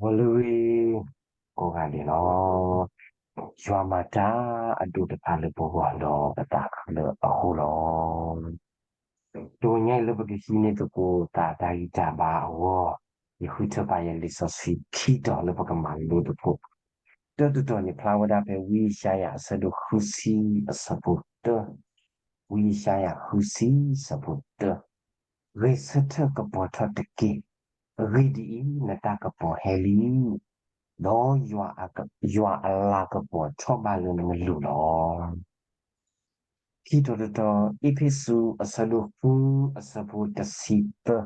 ဂီၤလၢဂ့ၤ ကိးဂၤဒဲးလီၤ. ယွၤမၤတၢ်အဒိၣ်တဖၣ်လၢပဂီၢ်ဒီးပသးခုလၢအဃိလီၤ. တဂီၤညါအံၤလၢပကဟံးန့ၢ်သကိးသးတၢ်ဂံၢ်တၢ်ဘါအဂီၢ်, ယဃုထၢပာ်ယလံာ်စီဆှံခံတီၤလၢပကမၤလိသကိး, တၢတတီၤန့ၣ် ဖျါဝဲဒၣ်ဖဲ ဝံယၡါယၤအဆၢဒိၣ်ဃုဆံအဆၢဖိတၢ, ဝံယၡါယၤဃုဆံအဆၢဖိတၢ, ဂဲၤဆၢထၢၣ်ကပီၤထီၣ်တက့ၢ်. အဂ့ၢ်ဒ်အံၤ, နတၢ်ကပီၤဟဲလံ, ဒီးယွၤအလၤကပီၤထီၣ်ဘၣ်လၢနလိၤလီၤ. ခံတီၤတတီၤ, အ့းဖ့းစူးအဆၢဒိၣ်ဃုအဆၢဖိတဆံသၢ,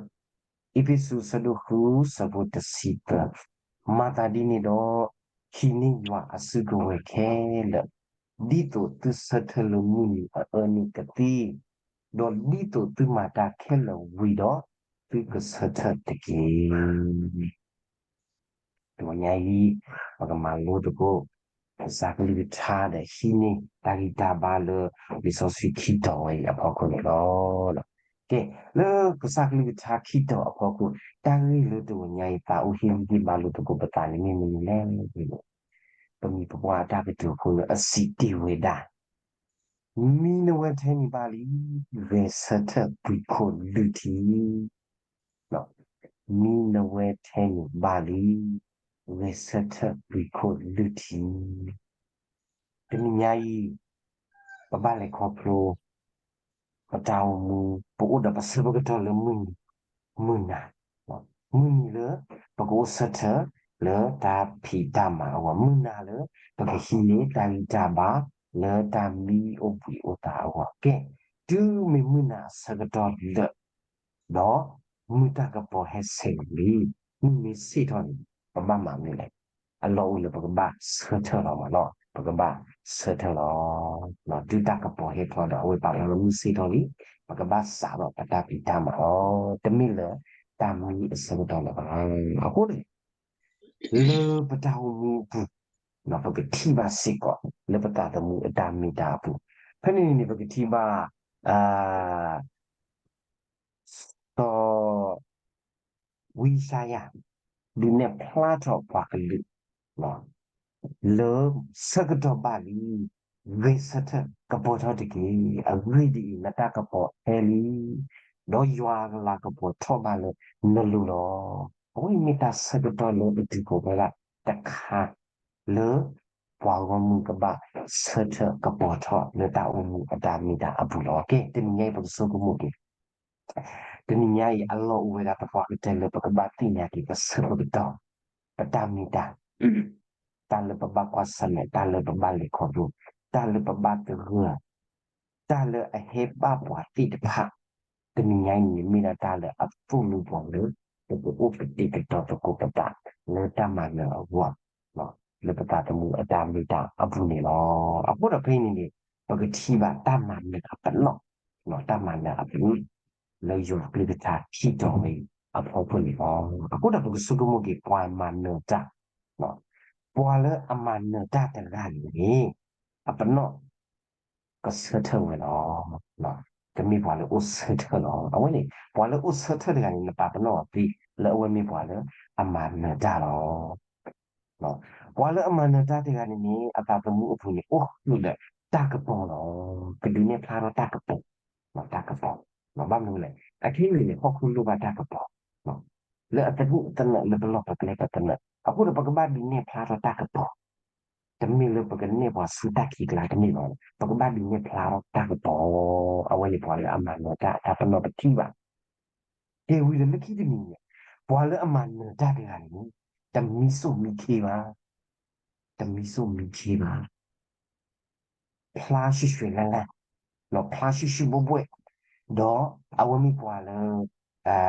အ့းဖ့းစူးအဆၢဒိၣ်ဃုအဆၢဖိတဆံသၢ, မၤသးဒ်န့ၣ်ဒီး, ဟံးန့ၢ်ယွၤအစုကဝဲၤခဲလၢာ်, ဒ်သိးသုဆၢထၢၣ်လၢမုၢ်နံၤအအၢန့ၣ်ကသ့, ဒီးဒ်သိးသုမၤတၢ်ခဲလၢာ်ဝံၤဒီး, သုကဆၢထၢၣ်တက့ၢ်. တဂီၤညါအံၤ, ပကမၤလိသကိး ကစၢ်ကလုၢ်ကထါဒီးဟံးန့ၢ်တၢ်ဂံၢ်တၢ်ဘါလၢ လံာ်စီဆှံခံတီၤဝဲအံၤအဖီခိၣ်န့ၣ်လီၤ. ကဲ, လၢကစၢ်ကလုၢ်ကထါခံတီၤအဖီခိၣ်, တၢ်ဂ့ၢ်လၢတဂီၤညါအံၤ သးအိၣ်ဟ့ၣ်ဂံၢ်ဟ့ၣ်ဘါလိာ်သကိးပသးန့ၣ်မ့ၢ်မနုၤလဲၣ်န့ၣ်, ပမံၤပပှၢ်အတၢ်ကတိၤအဃိလၢအစံးတ့ၢ်ဝဲဒၣ်, မံနဝဲထဲန့ၣ်ဘၣ်လံ, ဂဲၤဆၢထၢၣ်ပှံၤခိၣ်လုၢ်ထံ မံနဝဲထဲန့ၣ်ဘၣ်လံ, ဂဲၤဆၢထၢၣ်ပှံၤခိၣ်လုၢ်ထံ. တနံၤညါအံၤ, ပဘၣ်လဲၤခီဖျိ ပတၢ်အိၣ်မူ, ပအိၣ်ဒီးပဆၢပကတီၢ်လၢမုၢ်နံၤ, မုၢ်နၤ, မုၢ်နံၤလၢ ပကအိၣ်ဆၢထၢၣ်လၢတၢ်ဖံးတၢ်မၤအဂီၢ်, မုၢ်နၤလၢ ပကဟံးန့ၢ်တၢ်ဂံၢ်တၢ်ဘါလၢတၢ်မံအိၣ်ဘှံးအိၣ်သါအဂီၢ်. ကဲ, တုၤမ့ၢ်မုၢ်နၤအဆၢကတီၢ်လၢာ် ဒီးမုၢ်တၢ်ကပီၤဟဲဆဲးလံ, မုၢ်မ့ၢ်ဆ့ၣ်ထီၣ်န့ၣ် ပဘၣ်မၤမနုၤလဲၣ်. အလီၢ်အိၣ်လၢပကဘၣ်ဆၢထၢၣ်လီၤမးနီၤ, ပကဘၣ်ဆၢထၢၣ်လီၤ. တုၤတၢ်ကပီၤဟဲထီၣ်ဒီး အဝဲပာ်လီၤလၢမုၢ်ဆ့ၣ်ထီၣ်လံ, ပကဘၣ်စးထီၣ်ပတၢ်ဖံးတၢ်မၤလီၤ. တမ့ၢ်လၢတၢ်မံအဆၢကတီၢ်လၢၤဘၣ်. အဃိန့ၣ် လၢပတၢ်အိၣ်မူအပူၤ, ပကထံၣ်ဘၣ်စ့ၢ်ကီး လၢပသးသမူအတၢ်မ့ၢ်တၢ်အပူၤ, ဖဲန့ၣ်န့ၣ် ပကထံၣ်ဘၣ် စီၤ ဝံယၡါယၤ ဒုးနဲၣ်ဖျါထီၣ်ပှၤကလုာ် လၢဆၢကတီၢ်ဘၣ်လံ, ဂဲၤဆၢထၢၣ်ကပီၤထီၣ်တက့ၢ်. အဂ့ၢ်ဒ်အံၤ, နတၢ်ကပီၤဟဲလံ, ဒီးယွၤအလၤကပီၤထီၣ်ဘၣ်လၢနလိၤလီၤ. အဝဲမ့ၢ်တၢ်ဆၢကတီၢ်လၢအတုၤကိးဖဲဒၣ်တခါ လၢ ပှၤဂီၢ်မုၢ်ကဘၣ်ဆၢထၢၣ်ကပီၤထီၣ်လၢတၢ်အိၣ်မူအတၢ်မ့ၢ်တၢ်အပူၤလီၤ. ကဲ, တနံၤညါအံၤ ပကဆိကမိၣ်က့ၤ, တနံၤညါအံၤ အလီၢ်အိၣ်ဝဲဒၣ်ပပှၤကတၢၢ်လၢပကဘၣ်သ့ၣ်ညါက့ၤ ပဆၢပကတီၢ်, ပတၢ်မ့ၢ်တၢ်, တၢ်လၢပဘၣ်ကွၢ်ဆၢၣ်မဲာ်, တၢ်လၢပဘၣ်လဲၤခီဖျိ, တၢ်လၢပဘၣ်သဂၢၢ် တၢ်လၢအဟဲဘၣ်ပှၤသ့ၣ်တဖၣ်, တနံၤညါအံၤန့ၣ် မ့ၢ်ဒၣ်တၢ်လၢအသိၣ်လိပှၤလၢ ပကအိၣ်ကတဲာ်ကတီၤသကိးပသး လၢတၢ်မၤနၢၤအဂီၢ်, လၢပသးသမူအတၢ်မ့ၢ်တၢ်အပူၤန့ၣ်လီၤ. အဃိဒီးဖဲအံၤန့ၣ်န့ၣ် ပကထံၣ်ဘၣ်တၢ်မၤနၢၤအပနီၣ်, တၢ်မၤနၢၤအပနီၣ် လၢယွၤကလုၢ်ကထါခံတီၤဝဲအံၤအဖီခိၣ်န့ၣ်လီၤ. အဃိဒီးပကဆိကမိၣ်က့ၤ ပှၤမၤနၢၤတၢ် ပှၤလၢအမၤနၢၤတၢ်တဂၤန့ၣ်န့ၣ် အပနီၣ် ကဆၢထၢၣ်ဝဲလီၤ. ကမ့ၢ်ပှၤလၢအိၣ်ဆၢထၢၣ်လီၤ. အဝဲန့ၣ် ပှၤလၢအိၣ်ဆၢထၢၣ်တဂၤန့ၣ် နပာ်ပနီၣ်အီၤသ့ လၢအဝဲမ့ၢ်ပှၤလၢအမၤနၢၤတၢ်လီၤ. ပှၤလၢအမၤနၢၤတၢ်တဂၤန့ၣ်န့ၣ် အသးသမူအပူၤန့ၣ် အိၣ်ဃုာ်ဒီးတၢ်ကပီၤလီၤ. ကဒုးနဲၣ်ဖျါထီၣ်တၢ်ကပီၤ, တၢ်ကပီၤ, ဘၣ်မနုၤလဲၣ်, အခဲအံၤန့ၣ် ဟီၣ်ခိၣ်လိၣ်ဘၣ်တၢ်ကပီၤ လၢအသနူၣ်သနၢၣ် လၢပလီၢ်ပကျဲပသနၢၣ်, အဃိဒီးပကဘၣ်ဒုးနဲၣ်ဖျါထီၣ်တၢ်ကပီၤ, တမ့ၢ်လၢပကနဲၣ်ပှၤဆူတၢ်ခံးကျါတမ့ၢ်ဘၣ်, ပကဘၣ်ဒုးနဲၣ်ဖျါထီၣ်တၢ်ကပီၤ, အဝဲန့ၣ်ပှၤလၢအမၤနၢၤတၢ်အတၢ်ပနီၣ်ပထံၣ်ဘၣ်. ကဲဝံၤဒီးလၢခံတနံၤန့ၣ် ပှၤလၢအမၤနၢၤတၢ်တဂၤန့ၣ် တမံစိၣ်မံခ့ဘၣ်, တမံစိၣ်မံခ့ဘၣ် ဖျါဆှုၣ်ဆှုၣ်လၢ်လၢ်, ဖျါဆှုၣ်ဆှုၣ်ဘှဲၣ်ဘှဲၣ်, ဒီးအဝဲမ့ၢ်ပှၤလၢ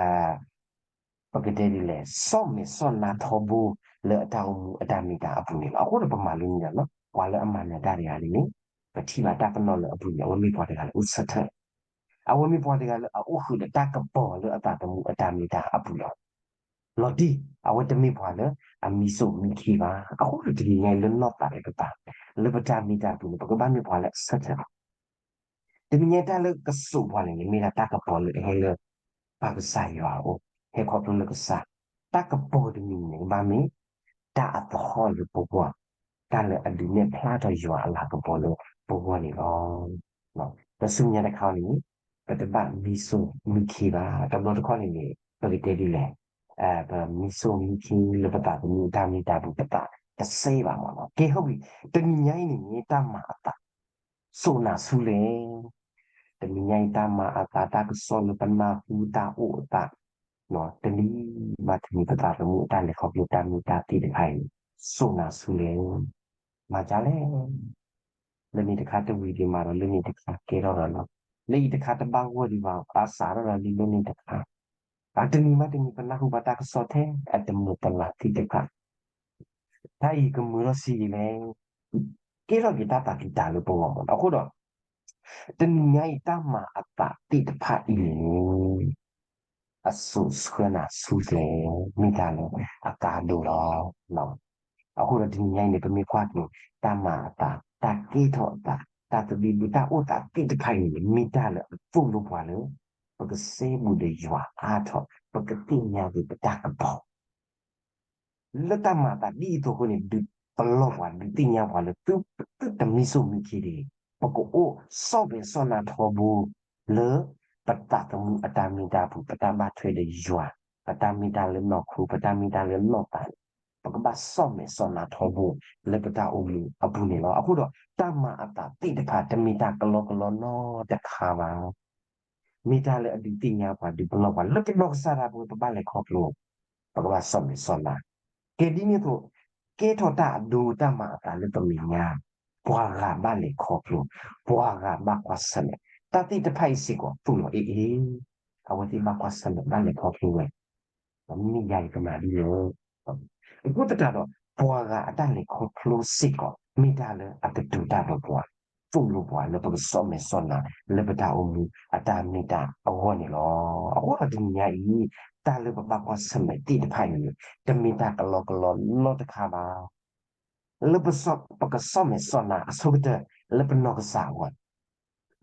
ပကတဲဒ်လဲၣ်, စီၣ်မဲာ်စီၣ်နါထီဘိလၢအတၢ်အိၣ်မူအတၢ်မ့ၢ်တၢ်အပူၤန့ၣ်လီၤ. အဃိဒီးပမၤလိန့ၣ်ဒီး ပှၤလၢအမၤနၢၤတၢ်တဂၤန့ၣ်န့ၣ် ပထံၣ်ဘၣ်တၢ်ပနီၣ်လၢအပူၤန့ၣ် အဝဲမ့ၢ်ပှၤတဂၤလၢအိၣ်ဆၢထၢၣ်, အဝဲမ့ၢ်ပှၤတဂၤလၢအအိၣ်ဃုာ်ဒီးတၢ်ကပီၤလၢအသးသမူအတၢ်မ့ၢ်တၢ်အပူၤလီၤ. လီၤတံၢ် အဝဲတမ့ၢ်ပှၤလၢအမံစိၣ်မံခ့ဘၣ်. အဃိဒီးတနံၤညါအံၤလၢနီၢ်သးလၢပသး လၢပတၢ်မ့ၢ်တၢ်အပူၤန့ၣ် ပကဘၣ်မ့ၢ်ပှၤလၢအဆၢထၢၣ်လီၤ. တနံၤညါတၢ်လၢကစိာ်ပှၤန့ၣ်န့ၣ် မ့ၢ်ဒၣ်တၢ်ကပီၤလၢအဟဲလၢ ပၢ်ကစၢ်ယွၤအအိၣ်, ဟဲခီဖျိလၢကစၢ်, တၢ်ကပီၤတမံၤန့ၣ် ကဘၣ်မ့ၢ် တၢ်အသဟီၣ်လၢပဂီၢ်, တၢ်လၢအဒုးနဲၣ်ဖျါထီၣ်ယွၤအလၤကပီၤလၢပဂီၢ်န့ၣ်လီၤ. ဒီးဆူမဲာ်ညါတခါအံၤန့ၣ် ပတဘၣ်မံစိာ်မံခ့ဘၣ်. တဘျီတခီၣ်န့ၣ်န့ၣ် ပကတဲဒ်လဲၣ်, ပမံစိာ်မံခ့လၢပသးသမူအတၢ်မ့ၢ်တၢ်တီပူၤ ပသးတစဲဘၣ်မးလီၤ. ကဲ ဟီၣ်ဂံၢ် တနံၤညါအံၤန့ၣ်န့ၣ် တၢ်မၤအသး စိာ်နၤဆူလဲၣ်. တနံၤညါအံၤ တၢ်မၤအသး တၢ်ကစီၣ်လၢပနၢ်ဟူ တၢ်အိၣ်အသး တနံၤဘၣ်တနံၤ ပသးသမူအတၢ်လဲၤခီဖျိတၢ်မ့ၢ်တၢ်တီသ့ၣ်တဖၣ်အံၤ စိာ်နၤဆူလဲၣ်. မၤဒ်လဲၣ်. လၢန့ၣ်တခါတဝံၤဒံးမးဒီး လၢန့ၣ်တခါကဲထီၣ်ဒီးလီၤ. လၢအံၤတခါတဘၣ်ဂီၢ်ဒံးဘၣ် အါစးထီၣ်ဒီးလၢန့ၣ်တခါ အတနံၤဘၣ်တနံၤ ပနၢ်ဟူဘၣ်တၢ်ကစီၣ်ထဲအတမုာ်တလၤသ့ၣ်တဖၣ် တၢ်အံၤကမုာ်ထီၣ်ဆံးယံာ်လဲၣ်. ကဲထီၣ်က့ၤတၢ်သးကံၢ်တၢ်လၢပဂီၢ်မးလီၤ. အဃိဒီး တနံၤညါအံၤ တၢ်မၤအသးသ့ၣ်တဖၣ်အံၤန့ၣ် အစိာ်ဆှၢနၤဆူလဲၣ် မ့ၢ်တၢ်လၢအကါဒိၣ်လီၤ. အဃိဒီးတနံၤညါအံၤန့ၣ် ပမ့ၢ်ကွၢ်က့ၤ တၢ်မၤအသး တၢ်ကဲထီၣ်အသး တၢ်သဘံၣ်ဘုၣ် တၢ်အိၣ်သးသ့ၣ်တဖၣ်အံၤန့ၣ် မ့ၢ်တၢ်လၢအသိၣ်လိပှၤလၢ ပကစဲဘူးဒီးယွၤအါထီၣ် ပကသ့ၣ်ညါက့ၤပတၢ်ကပီၤ လၢတၢ်မၤအသးဒ်အသိးအဃိန့ၣ် ဒုးပလီၢ်ပှၤ ဒုးသ့ၣ်ညါပှၤလၢ သုသုတမံစိာ်မံခ့တဂ့ၤ. ပကအိၣ်ဆီၣ်မဲာ်ဆီၣ်နါထီဘိ လၢပသးသမူအတၢ်မ့ၢ်တၢ်တီပူၤ ပတၢ်ဘၣ်ထွဲဒီးယွၤ, ပတၢ်မ့ၢ်တၢ်လၢနီၢ်ခိ ပတၢ်မ့ၢ်တၢ်လၢနီၢ်သးန့ၣ် ပကဘၣ်ဆီၣ်မဲာ်ဆီၣ်နါထီဘိ လၢပတၢ်အိၣ်မူအပူၤန့ၣ်လီၤ. အဃိဒီး တၢ်မၤအသးသ့ၣ်တဖၣ် တမ့ၢ်တၢ်ကလီကလီနီတခါဘၣ် မ့ၢ်တၢ်လၢအဒုးသ့ၣ်ညါပှၤ ဒုးပလီၢ်ပှၤ လၢပနီၢ်ကစၢ်ဒၣ်ဝဲ ပဘၣ်လဲၤခီဖျိ ပကဘၣ်ဆီၣ်မဲာ်ဆီၣ်နါ. ကဲဒ်န့ၣ်အသိး ကဲထီၣ်တၢ်အဒိ တၢ်မၤအသးလၢပမဲာ်ညါ ပှၤဂၤဘၣ်လဲၤခီဖျိ, ပှၤဂၤဘၣ်ကွၢ်ဆၢၣ်မဲာ်, တၢ်သ့ၣ်တဖၣ်အံၤစ့ၢ်ကီး သိၣ်လီၤအ့ၣ်အ့ၣ်, အဝဲသ့ၣ်ဘၣ်ကွၢ်ဆၢၣ်မဲာ် ဘၣ်လဲၤခီဖျိဝဲ မ့ၢ်ယၤယကမၤဒ်လဲၣ်. အဃိသတးဒီး ပှၤဂၤအတၢ်လဲၤခီဖျိစ့ၢ်ကီး မ့ၢ်တၢ်လၢအကတိၤတၢ်ဒီးပှၤ, သိၣ်လိပှၤလၢပကဆီၣ်မဲာ်ဆီၣ်နါ လၢပတၢ်အိၣ်မူအတၢ်မ့ၢ်တၢ်အဂီၢ်န့ၣ်လီၤ. အဃိဒီးတနံၤညါအံၤ တၢ်လၢပဘၣ်ကွၢ်ဆၢၣ်မဲာ်သ့ၣ်တဖၣ်အံၤန့ၣ် တမ့ၢ်တၢ်ကလီကလီနီတခါဘၣ် လၢပကဆီၣ်မဲာ်ဆီၣ်နါအဆိကတၢၢ် လၢပနီၢ်ကစၢ်အဂီၢ်,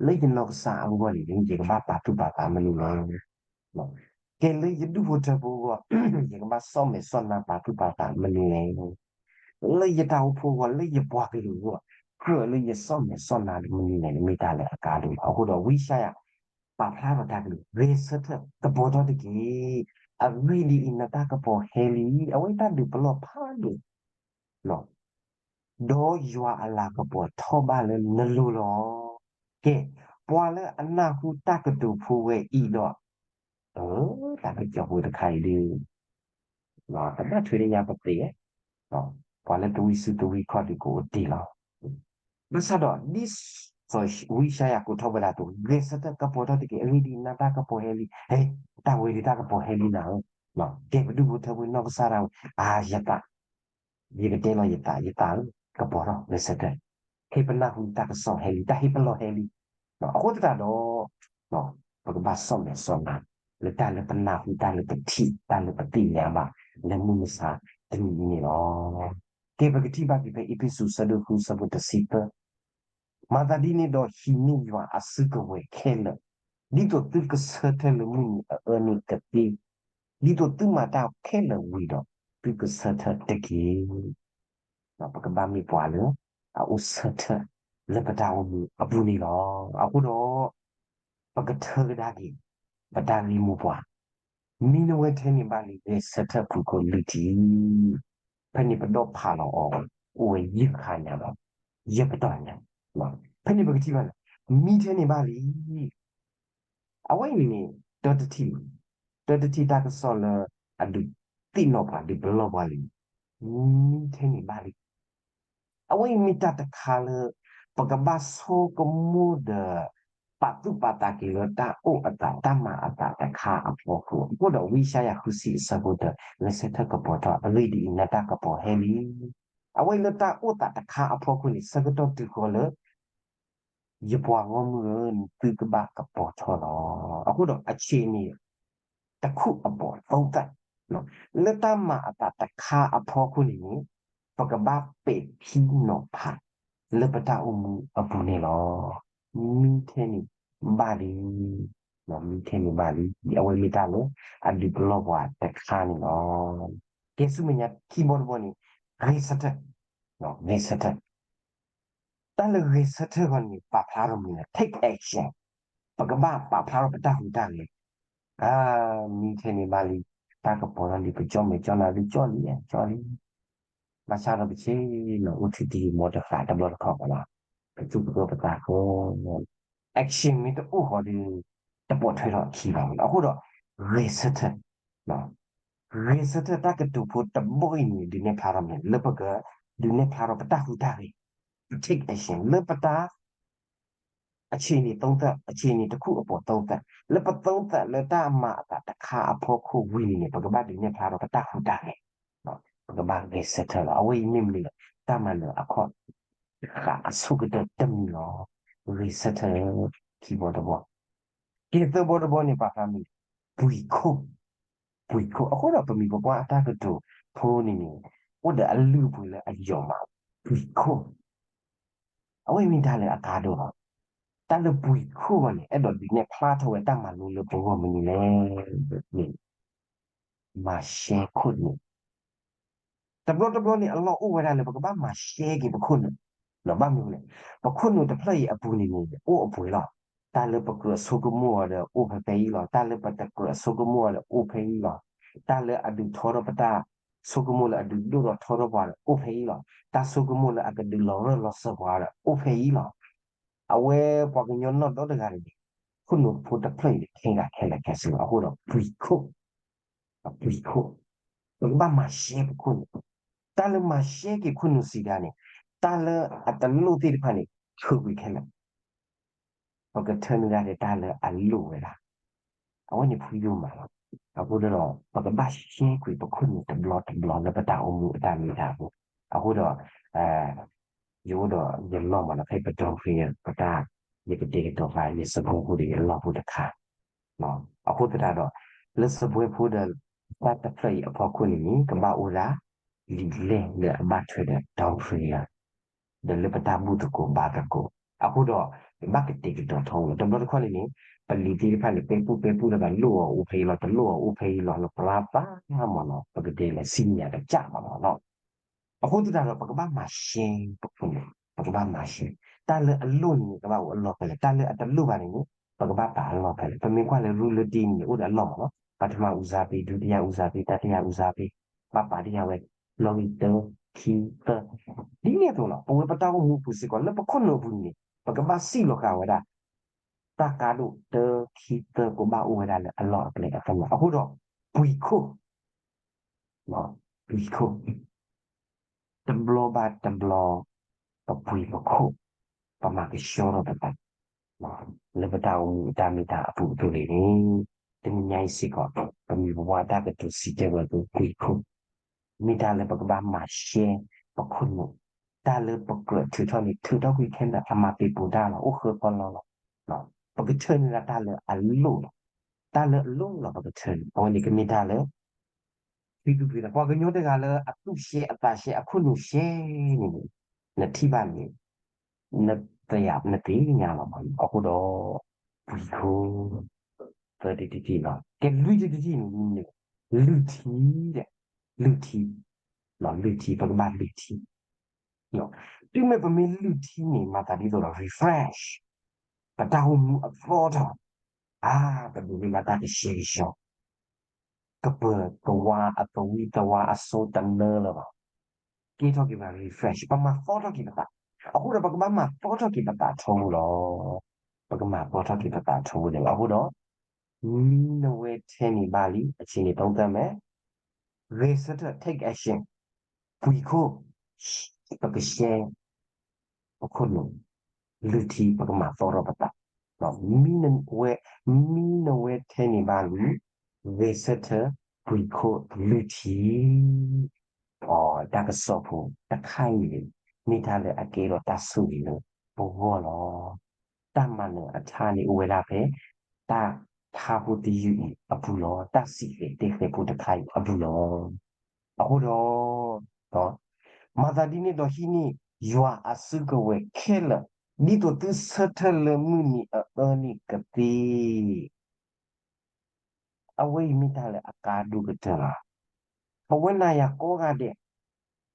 လၢယနီၢ်ကစၢ်အဂီၢ်န့ၣ် ယကဘၣ်ပာ်သူၣ်ပာ်သးမနုၤလဲၣ်. ကဲလၢယဒူၣ်ဖိထၢဖိအဂီၢ် ယကဘၣ်ဆီၣ်မဲာ်ဆီၣ်နါပာ်သူၣ်ပာ်သးမနုၤလဲၣ်. လၢယတၢ်အိၣ်ဖှိၣ်အဂီၢ် လၢယပှၤကလုာ်အဂီၢ် ကြၢးလၢယဆီၣ်မဲာ်ဆီၣ်နါမနုၤလဲၣ်န့ၣ် မ့ၢ်တၢ်လၢအကါဒိၣ်လီၤ. အဃိဒီးဝံယၡါယၤ ပာ်ဖျါထီၣ်တၢ်ကလုၢ် ဂဲၤဆၢထၢၣ်ကပီၤထီၣ်တက့ၢ်. အဂ့ၢ်ဒ်အံၤ, နတၢ်ကပီၤဟဲလံ, အဝဲတၢ်ဒုးပလီၢ်ဖးဒိၣ် ဒီးယွၤအလၤကပီၤထီၣ်ဘၣ်လၢနလိၤလီၤ. ကဲ, ပှၤလၢအနၢ်ဟူတၢ်ကတိၤဖိဝဲအံၤဒီး, တၢ်ကစီၣ်ဖိတခါအံၤဒုး တဘၣ်ထွဲဒီးညါပသ့ၣ်, ပှၤလၢတဝံစုတဝံခီၣ်ဒုးကအိၣ်တ့ၢ်လီၤ. ဘၣ်ဆၣ်ဒီး ဒ်စီၤဝံယၡါယၤကိးထီၣ်ဝဲဒၣ်အသိး ဂဲၤဆၢထၢၣ်ကပီၤထီၣ်တက့ၢ်, အဂ့ၢ်ဒ်အံၤ နတၢ်ကပီၤဟဲလံ, ဟဲ, တၢ်ဝဲဒၣ်တၢ်ကပီၤဟဲလံနၤဧၢ, ကဲပဒူၣ်ဖိထၢဖိနီၢ်ကစၢ်ဒၣ်ဝဲ, အါ ယသး ယကတဲလီၤယသး, ယသးဧၢ, ကပီၤထီၣ်ဂဲၤဆၢထၢၣ်, ဟ့ၣ်ပနၢ်ဟူတၢ်ကစီၣ်ဟဲလံ, တၢ်ဟ့ၣ်ပလီၢ်ဟဲလံ, အဃိသတးဒီး ပကဘၣ်ဆီၣ်မဲာ်ဆီၣ်နါ လၢတၢ်လၢပနၢ်ဟူ တၢ်လၢပထံၣ် တၢ်လၢပသ့ၣ်ညါဘၣ် လၢမုၢ်မဆါတနံၤအံၤန့ၣ်လီၤ. ကဲပကထံၣ်ဘၣ်က့ၤဖဲအ့းဖ့းစူး အဆၢဒိၣ်ဃု အဆၢဖိတဆံသၢ မၤသးဒ်န့ၣ်ဒီးဟံးန့ၢ်ယွၤအစုကဝဲၤခဲလၢာ်, ဒ်သိးသုကဆၢထၢၣ်လၢမုၢ်နံၤအအၢန့ၣ်ကသ့, ဒ်သိးသုမၤတၢ်ခဲလၢာ်ဝံၤဒီး သုကဆၢထၢၣ်တက့ၢ်. ပကဘၣ်မ့ၢ်ပှၤလၢ အအိၣ်ဆၢထၢၣ် လၢပတၢ်အိၣ်မူအပူၤန့ၣ်လီၤ. အဃိဒီး ပကထၢကဒါက့ၤ ပတၢ်ဂ့ၢ်မိၢ်ပှၢ်, မံနဝဲထဲန့ၣ်ဘၣ်လံ ဂဲၤဆၢထၢၣ်ဖုၣ်ကိာ်လုၢ်ထံ ဖဲန့ၣ်ပဒီဖးလီၤအီၤ အိၣ်ဝဲယဲၢ်ခါညါဒီး ယဲၢ်ပတီၢ်ညါ, ဖဲန့ၣ်ပကထံၣ်ဘၣ်န့ၣ် မံထဲန့ၣ်ဘၣ်လံ. အဝဲအံၤန့ၣ် တၢတထံၣ်, တၢတထံၣ်တၢ်ကစီၣ်လၢအဒုးသ့ၣ်နီၣ်ပှၤ ဒုးပလီၢ်ပှၤလံ, မံထဲန့ၣ်ဘၣ်လံ. အဝဲအံၤမ့ၢ်တၢ်တခါလၢ ပကဘၣ်ဆိကမိၣ်ဒီး ပာ်သူၣ်ပာ်သးက့ၤလၢတၢ်အိၣ်အသး တၢ်မၤအသးတခါအဖီခိၣ်, အဃိဒီးဝံယၡါယၤဃုဆံအဆၢဖိတၢ ဂဲၤဆၢထၢၣ်ကပီၤထီၣ် အဂ့ၢ်ဒ်အံၤ နတၢ်ကပီၤဟဲလံ. အဝဲအံၤလၢတၢ်အိၣ်သးတခါအဖီခိၣ်န့ၣ် ဆၢကတီၢ်တုၤဃီၤလၢ ယပှၤဂီၢ်မုၢ်ဧၢ, သုကဘၣ်ကပီၤထီၣ်လီၤ. အဃိဒီး အဆ့ၣ်န့ၣ်တခူၣ်အဘီၣ်သီသၣ်, လၢတၢ်မၤအသးတခါအဖီခိၣ်န့ၣ်န့ၣ် ပကဘၣ်ပဲာ်ထံနီၤဖး လၢပတၢ်အိၣ်မူအပူၤန့ၣ်လီၤ. မံထဲန့ၣ်ဘၣ်လံ, မံထဲန့ၣ်ဘၣ်လံ, အဝဲမ့ၢ်တၢ်လၢအဒုးပလီၢ်ပှၤတခါန့ၣ်လီၤ. ကဲဆူမဲာ်ညါခံဘီတဘီန့ၣ် ဂဲၤဆၢထၢၣ်, ဂဲၤဆၢထၢၣ်, တၢ်လၢဂဲၤဆၢထၢၣ်ဂီၢ်န့ၣ် ပာ်ဖျါထီၣ်မနုၤလဲၣ်, take action, ပကဘၣ်ပာ်ဖျါထီၣ်ပတၢ်ဟူးတၢ်ဂဲၤ, မ့ၢ်ထဲန့ၣ်ဘၣ်လံ, တၢ်ကပီၤထီၣ်လံ ပကၠီမဲာ်ကၠီနါလံ ကၠီလံ ကၠီလံ, ဘၣ်ဆၣ်ဒီးပဆ့ၣ်နီၤ အိၣ်ထံတယံာ်မီတဃာ်တဘျီတခီၣ်ဘၣ်လီၤ, ပသူၣ်ပသးပသးဃီ action မ့ၢ်တအိၣ်ဃီဒီး တပိာ်ထွဲထီၣ်အခံဘၣ်န့ၣ်လီၤ. အဃိဒီး ဂဲၤဆၢထၢၣ်, ဂဲၤဆၢထၢၣ်တၢ်ကတိၤဖိတဘီအံၤန့ၣ် ဒုးနဲၣ်ဖျါထီၣ်မနုၤလဲၣ်, လၢပကဒုးနဲၣ်ဖျါထီၣ်ပတၢ်ဟူးတၢ်ဂဲၤ, take action လၢပတၢ် အဆ့ၣ်န့ၣ်သုံးသပ်, အဆ့ၣ်န့ၣ်တခူၣ်အပိာ်သုံးသပ်, လၢပသုံးသပ်လၢတၢ်မၤအသးတခါအဖီခိၣ်ဝံၤန့ၣ်န့ၣ် ပကဘၣ်ဒုးနဲၣ်ဖျါထီၣ်ပတၢ်ဟူးတၢ်ဂဲၤ, ပကဘၣ်ဂဲၤဆၢထၢၣ်လီၤ. အဝဲအံၤမ့ၢ်မနုၤလဲၣ်, တၢ်မၤနၢၤအခီၣ်တဃာ်အဆိကတၢၢ်တမံၤလီၤ. ဂဲၤဆၢထၢၣ် ခံဘီတဘီ, ကဲသၢဘီတဘီန့ၣ် ပာ်ဖျါမနုၤလဲၣ်, ပှံၤခိၣ်, ပှံၤခိၣ်, အဃိဒီးပမိၢ်ပပှၢ်အတၢ်ကတိၤဖိန့ၣ်န့ၣ် အိၣ်ဒီးအလုၢ်အပှ့ၤလၢအယိာ်မး, ပှံၤခိၣ် အဝဲမ့ၢ်တၢ်လၢအကါဒိၣ်လီၤ. တၢ်လၢပှံၤခိၣ်ဂီၢ်န့ၣ် အဲၣ်ဒိးဒုးနဲၣ်ဖျါထီၣ်ဝဲတၢ်မၤလိလၢပဂီၢ်မနုၤလဲၣ်န့ၣ် မၤရှဲခိၣ်နူာ်, တဘျီတဘျီန့ၣ် အလီၢ်အိၣ်ဝဲဒၣ်လၢပကဘၣ်မၤရှဲက့ၤပခိၣ်နူာ်, ဘၣ်မနုၤလဲၣ်, ပခိၣ်နူာ်တဖျၢၣ်အံၤအပူၤန့ၣ်န့ၣ် အိၣ်အပှဲၤလီၤ. တၢ်လၢပကြၢးဆိကမိၣ်အီၤဒီးအိၣ်ဖဲဖဲအံၤလီၤ. တၢ်လၢပတကြၢးဆိကမိၣ်အီၤဒီးအိၣ်ဖဲအံၤလီၤ. တၢ်လၢအဒုးထီထီၣ်ပတၢ် ဆိကမိၣ်လၢအဒုးဒိၣ်ထီၣ်ထီထီၣ်ပှၤဒီးအိၣ်ဖဲအံၤလီၤ. တၢ်ဆိကမိၣ်လၢအကဒုးလီၤရၢၢ်လီၤစၢၤပှၤဒီးအိၣ်ဖဲအံၤလီၤ. အဝဲပှၤကညီနီၢ်ဒီတဂၤန့ၣ်န့ၣ် ခိၣ်နူာ်ဖိတဖျၢၣ်အံၤန့ၣ် ခဲဂၤခဲလၢာ်ခဲဆ့လီၤ. အဃိဒီးပှံၤခိၣ်, ပှံၤခိၣ်, ပကဘၣ်မၤရှဲပခိၣ်နူာ်, တၢ်လၢမၤရှဲက့ၤခိၣ်နူာ်စံးဒၣ်န့ၣ် တၢ်လၢအတလိၣ်သ့ၣ်တဖၣ်န့ၣ် ထုးကွံာ်ခဲလၢာ် ပကထၢနုာ်ဒၣ်ဒီးတၢ်လၢအလိၣ်ဝဲဒၣ်, အဝဲန့ၣ်ဖှံဒိၣ်မးလီၤ. အဃိဒီး ပကဘၣ်ရှဲကွံာ်ပခိၣ်နူာ်တဘျီတဘျီလၢပတၢ်အိၣ်မူအတၢ်မ့ၢ်တၢ်အပူၤ, အဃိဒီး ယအိၣ်ဒီးယလီၢ်မးလီၤ ဖဲပဒီဖုပတၢ် ယကတဲာ်ကတီၤဃာ်ယစၢဖှိဖိဒီးယလီၢ်ဖိတခါ, အဃိသတးဒီး လၢစၢဖှိဖိဒီး တၢ်တဖျၢၣ်အံၤအဖီခိၣ်န့ၣ်န့ၣ် ကဘၣ်အိၣ်ဒၣ် လံာ်လဲၢ်လၢအဘၣ်ထွဲဒီး ဒီဖုယၤ ဒီးလၢပတၢ်ဘူၣ်သကိးဘါသကိး, အဃိဒီး ဘၣ်ကတဲာ်ကတီၤထီလီၤ. တဘျီတခီၣ်န့ၣ်န့ၣ် ပလံာ်သ့ၣ်တဖၣ်န့ၣ် ပဲပူၣ်ပဲပူၣ်လၢဘၣ်လိၣ်အီၤအိၣ်ဖဲအံၤလီၤ တလိၣ်အီၤအိၣ်ဖဲအံၤလီၤ လီၤပျါသးမးလီၤ ပကတဲလၢ senior ကစၢ်မးလီၤ. အဃိသတးဒီး ပကဘၣ်မၤရှဲပခိၣ်နူာ်, ပကဘၣ်မၤရှဲ, တၢ်လၢအလိၣ်န့ၣ်န့ၣ် ကဘၣ်အိၣ်အလီၢ်ဖဲလဲၣ်, တၢ်လၢအတလိၣ်ဘၣ်န့ၣ်န့ၣ် ပကဘၣ်ပာ်အလီၢ်ဖဲလဲၣ်. ပမ့ၢ်ကွၢ်လၢ ရူလၢတ့န့ၣ်န့ၣ် အိၣ်ဒီးအလီၢ်မးလီၤ. ပထမဦးစားပေး, ဒုတိယဦးစားပေး, တတိယဦးစားပေး, ဘၣ်ပာ်တ့ၢ်ဝဲ လီၢ်ဂံၢ်တၢ ခံ သၢ, ဒ်န့ၣ်အသိးလီၤ. ပဝဲပတၢ်အိၣ်မူအပူၤစ့ၢ်ကီး လၢပခိၣ်နူာ်အပူၤန့ၣ်န့ၣ် ပကဘၣ်စံၣ်လီၤဃာ်ဝဲဒၣ် တၢ်ကါဒိၣ်တၢ ခံ သၢ ကဘၣ်အိၣ်ဝဲဒၣ်လၢအလီၢ်အကျဲအသနၢၣ်. အဃိဒီး ပှံၤခိၣ် ပှံၤခိၣ်, တဘျီဘၣ်တဘျီ ပပှံၤပခိၣ်, ပမၤကဆှီထီၣ်ပသး လၢပတၢ်အိၣ်မူအတၢ်မ့ၢ်တၢ်အပူၤအသိးန့ၣ်န့ၣ် တနံၤညါအံၤစ့ၢ်ကီး ပမိၢ်ပပှၢ်တၢ်ကတိၤစံးတဲဝဲပှံၤခိၣ်, မ့ၢ်တၢ်လၢပကဘၣ်မၤရှဲပခိၣ်နူာ်, တၢ်လၢပကြၢးထုးထီၣ်န့ၣ် ထုးထီၣ်ကွံာ်ခဲလၢာ်အမၤပ့ၤပိာ်တၢ်လီၤ အိၣ်ဃၢဃီလီလီၤ. ပကထၢနုာ်ဒၣ်တၢ်လၢအလိၣ်လီၤ. တၢ်လၢအလိၣ်လီၤ ပကထၢနုာ်, အဝဲန့ၣ်ကမ့ၢ်တၢ်လၢ ဖံသူဖံသး ပှၤကညီတဂၤလၢအသူၣ်ရှဲအသးရှဲအခိၣ်နူာ်ရှဲန့ၣ်န့ၣ် နထံၣ်ဘၣ်န့ၣ် နသ့ၣ်ညါလီၤမး. အဃိဒီး ပှံၤခိၣ် သၢတံၢ်တံၢ်တံၢ်လီၤ. ကဲလွံၢ်တံၢ်တံၢ်တံၢ်န့ၣ် မ့ၢ်မနုၤလဲၣ်, လုၢ်ထံ, လုၢ်ထံ, လုၢ်ထံ ပကဘၣ်လုၢ်ထံ တုၤမ့ၢ်ပမ့ၢ်လုၢ်ထံန့ၣ် မၤသးဒ်သိးဒီး refresh ပတၢ်အိၣ်မူအသီထီၣ်, အါ ပဒိးန့ၢ်ဘၣ်တၢ်ကဆှဲကဆှီ, ကပၢၤကဝါအသဝံသဝါအစိတနၢလၢၤဘၣ်, ကဲထီၣ်က့ၤပှၤ refresh ပမၤသီထီၣ်က့ၤပသး, အဃိဒီးပကဘၣ်မၤသီထီၣ်က့ၤပသးထီဘိလီၤ. ပကမၤသီထီၣ်က့ၤပသးထီဘိန့ၣ်လီၤ. အဃိဒီး မံနဝဲထဲန့ၣ်ဘၣ်လံ အဆ့ၣ်န့ၣ်သုံးသပ်မဲာ် ဂဲၤဆၢထၢၣ် take action, ပှံၤခိၣ်, ပကရှဲ ပခိၣ်နူာ်, လုၢ်ထံ ပကမၤသီထီၣ်ပသး, မံနဝဲ, မံနဝဲထဲန့ၣ်ဘၣ်လံ, ဂဲၤဆၢထၢၣ် ပှံၤခိၣ် လုၢ်ထံ, တၢ်ကစီၣ်ဖိတခါအံၤန့ၣ် မ့ၢ်တၢ်လၢအကဲထီၣ်တၢ်ဆိၣ်ဂ့ၤလၢပဂီၢ်လီၤ. တၢ်မၤနၢၤအထါန့ၣ်အိၣ်ဝဲဒၣ်ဖဲ တၢ်ဖးဖိတယုၢ်အံၤအပူၤလီၤ. တၢ်စံၣ်တဲၤတဲဃဲၤဖိတခါအံၤအပူၤလီၤ. အဃိဒီး မၤသးဒ်န့ၣ်ဒီးဟံးန့ၢ် ယွၤအစုကဝဲၤခဲလၢာ် ဒ်သိးသုဆၢထၢၣ်လၢမုၢ်နံၤအအၢန့ၣ်ကသ့ အဝဲအံၤမ့ၢ်တၢ်လၢအကါဒိၣ်ကတၢၢ်လီၤ. ပဝဲနၤယၤကိးဂၤဒဲး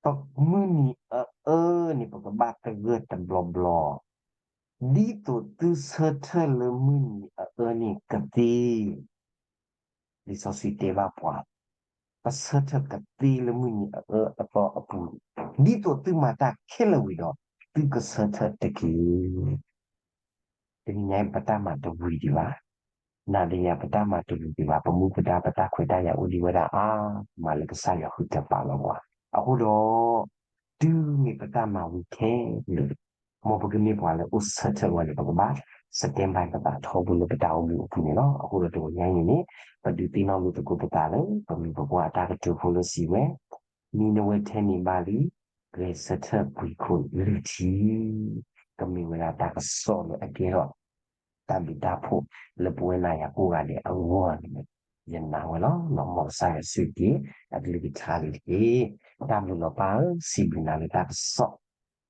မုၢ်နံၤအအၢန့ၣ် ပကဘၣ်သဂၢၢ်တဘျီဘျီ, ဒ်သိးသုဆၢထၢၣ်လၢမုၢ်နံၤအအၢန့ၣ်ကသ့, လံာ်စီဆှံတဲဘၣ်ပှၤ, ပဆၢထၢၣ်ကသ့လၢမုၢ်နံၤအအၢအသီအပူၤ, ဒ်သိးသုမၤတၢ်ခဲလၢာ်ဝံၤဒီး သုကဆၢထၢၣ်တက့ၢ်. တနံၤညါအံၤ ပတၢ်မၤတဝံၤဒံးဘၣ်, နၤဒီးယၤပတၢ်မၤတဝံၤဒံးဘၣ်, ပမူပဒါပတၢ်ခွဲးတၢ်ယာ်အိၣ်ဒံးဝဲဒၣ်အါမးလၢကစၢ်ယွၤဃုထၢပာ်လီၤပှၤ, အဃိဒီး တုၤမ့ၢ်ပတၢ်မၤဝံၤခဲလၢာ် မ်ပကမ့ၢ်ပှၤလၢအိၣ်ဆၢထၢၣ်ဝဲန့ၣ် ပကဘၣ် standby ပသးထီဘိလၢပတၢ်အိၣ်မူအပူၤန့ၣ်လီၤ. အဃိဒီးတနံၤညါအံၤန့ၣ် ပဒုးသ့ၣ်နီၣ်လိာ်သကိးပသးလၢ ပမ့ၢ်ပပှၤအတၢ်ကတိၤဖိလၢစံးဝဲ, မံနဝဲထဲန့ၣ်ဘၣ်လံ, ဂဲၤဆၢထၢၣ်ပှံၤခိၣ်လုၢ်ထံ, ကမ့ၢ်ဝဲဒၣ်တၢ်ကစီၣ်လၢအကဲထီၣ် တၢ်ဘျုးတၢ်ဖှိၣ်လၢပဝဲနၤယၤကိးဂၤဒဲးအဂီၢ်န့ၣ် ယနာ်ဝဲလီၤ. မ်ကစၢ်ယွၤဆိၣ်ဂ့ၤက့ၤ အကလုၢ်ကထါလၢတက့ၢ်. တၢ်ဘျုးလီၤပၢ်ဧၢ, စံးဘျုးနၤလၢတၢ်ကစီၣ်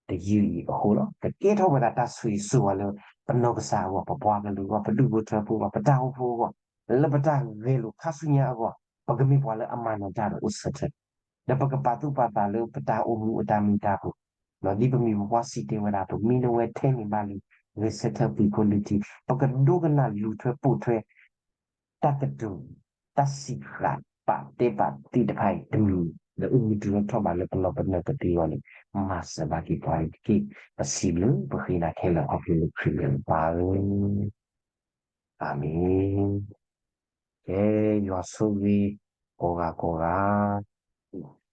တယုၢ်အံၤအဃိလီၤ. ကကဲထီၣ်ဝဲဒၣ်တၢ်ဆိၣ်ဂ့ၤဆိၣ်ဝါလၢ ပနီၢ်ကစၢ်အဂီၢ်, ပပှၤကလုာ်အဂီၢ်, ပဒူၣ်ဖိထၢဖိအဂီၢ်, ပတၢ်အိၣ်ဖှိၣ်အဂီၢ်, လၢပတၢ်ဂဲၤလိာ်ခါဆူညါအဂီၢ်, ပကမ့ၢ်ပှၤလၢအမၤနၢၤတၢ်ဒီးအိၣ်ဆၢထၢၣ်, ဒီးပကပာ်သူၣ်ပာ်သးလၢပတၢ်အိၣ်မူအတၢ်မ့ၢ်တၢ်တီ ဒ်ပမံၤပပှၢ်စံးတဲဝဲဒၣ် ပမံနဝဲထဲန့ၣ်ဘၣ်လံ, ဂဲၤဆၢထၢၣ်ပှံၤခိၣ်လုၢ်ထံ, ပကဒိကနၣ်လူၤထွဲပိာ်ထွဲ တၢ်ကတိၤ, တၢ်စံးဃာ်ပာ်တဲပာ်သ့ၣ်တဖၣ်အံၤတမံၤ လၢအိၣ်မူတုၤလၢထီၣ်ဘးလၢပလီၢ်ပနၢ်ကသ့အဂီၢ်န့ၣ်, မၤစၢၤဘၣ်က့ၤပှၤအံၤတက့ၢ်. ပစံးဘျုးပဃ့နၤခဲလၢာ်ခီဖျိလၢခရံာ်အမံၤပၢ်ဧၢ, အၤမ့ၣ်. ကဲ, ယွၤဆိၣ်ဂ့ၤကိးဂၤကိးဂၤ.